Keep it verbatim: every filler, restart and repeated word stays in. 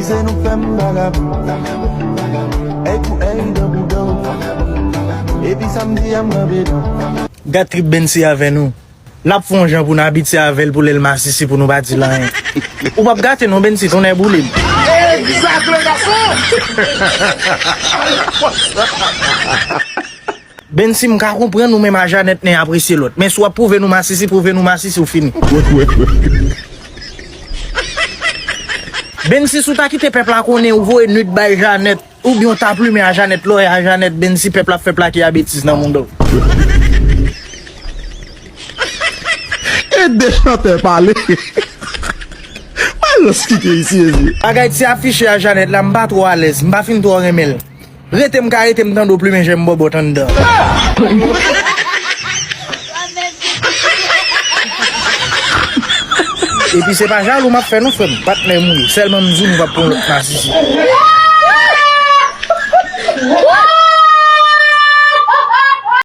Se nou k fè m vagabon. Èy pou èy, dan pou dan. Epi samdi a m kanpe dan. Gad trip Bency avè nou. L ap fè yon jan pou n abitye avè l pou lè l masisi pou nou pa di l anyen. Ou p ap gate non Bency, tonnè boule m. Egzak le gason. Bency, m ka konprann ou menm a Janèt nen apresye lòt. Men si w ap pwouve nou masisi, pwouve nou masisi, ou fini. Bency, si w ta kite pèp la konnen ou voye nude bay Janèt, oubyen w ta plimen a Janèt, lòyè a Janèt, Bency, pèp la ap fè plake a betiz nan mouda w. E de chantè pale. Malòs kite isi, ezi. Bagay ti afiche a Janèt la, m pa twò alèz, m pa fin twò renmen l. Rete m ka rete m tande w plimen jèm bòbòt anndan. Epi se pa jalou m ap fè non frè m, patnè m ou ye. Sèlman m di w nou p ap pran lòt masisi.